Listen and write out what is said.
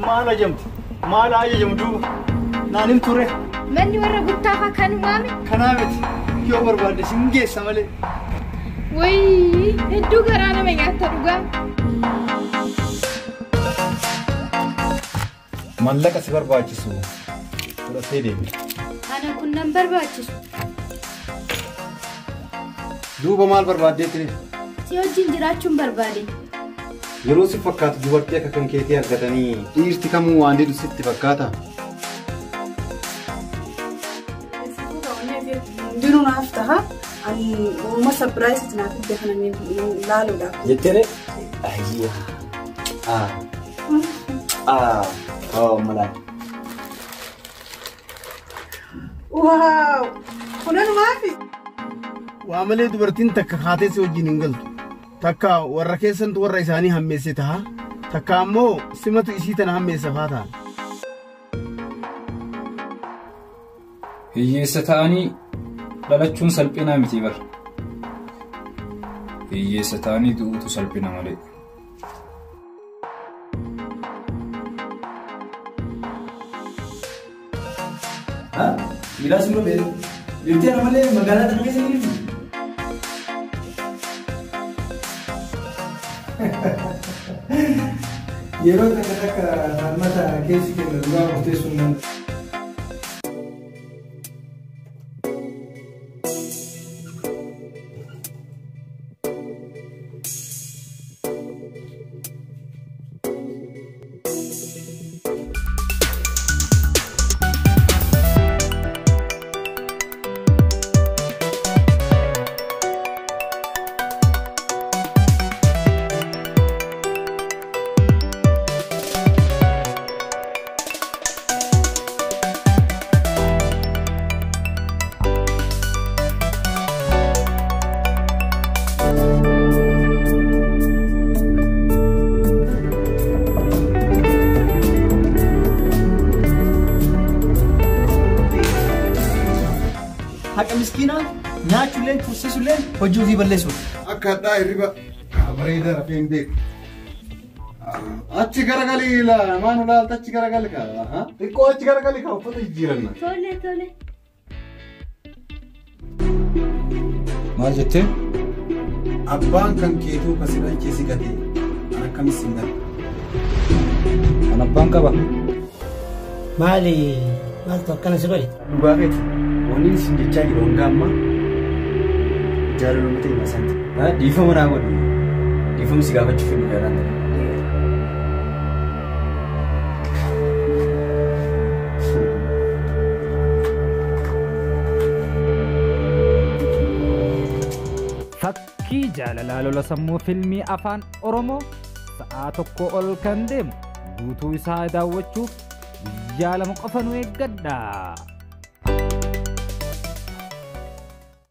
Maal ajamtu? Maal ajajamu duuba? Naan hin turre. Manni warra guttaafaa kanumaame. Kanaa miti. Yoo barbaadde sin geessa malee. Wayii hedduu garaa nama nyaatta dhugaa. Mallaqa si barbaachisu fudhattee deemi. Ana kun nan barbaachisu. Duuba maal barbaaddee ture? Si wajjin jiraachuun barbaade. Yeroo si fakkaatu dubartii akka kan keetii argatanii dhiirti kamuu waan didu sitti fakkaata. Hundinuu naaf taha. Ani uumama sapiraayisii naaf iddoo kana laaluudhaaf. Jetteere? Ayyaa. Ah. Ah. Oh, malaan. Waaw! Kunan maafi? Waa malee dubartiin takka kaatee si wajjin hin galtu. Takka warra keessantu warra isaanii hammeesse taha. Takka ammoo simatu isii tana hammeessa faa ta'a. Hiyyeessa ta'anii dhalachuun salphinaa miti bar. Hiyyeessa ta'anii du'uutu salphina malee. Dhiiraa sun dhufee dhiirtii ana malee magaalaa tana keessa hin jirtu. Yeroo takka takka falmata keessi kenna dhugaa murteessuu hin danda'u. Haqa miskiinaa nyaachuulleen tursiisuulleen hojii ofii balleessuudha. Akka hadhaa hirriba bareedaa rafee hin beeku. Achi garagalii ilaa maan ulaalta achi garagali kaa. Xiqqoo achi garagali kaa uffata jijjiiranna. Tole tole. Maal jettee? Abbaan kan keetuu kasi dhalchee si gatee an akkamis sin gate. An abbaan qaba. Maali maaltu akkana si godhe? Dhugaa keeti. Wanni isin jechaa jiru hanga ammaa jaalaluma ta'e masaati. Dhiifama naa godhi. Dhiifama si gaafachuuf hin jaalan ta'e. Fakkii jaalalaa lola sammuu fiilmii afaan Oromoo sa'aa tokko ol kan deemu guutuu isaa daawwachuuf guyyaa 2 qofa nu eeggadha.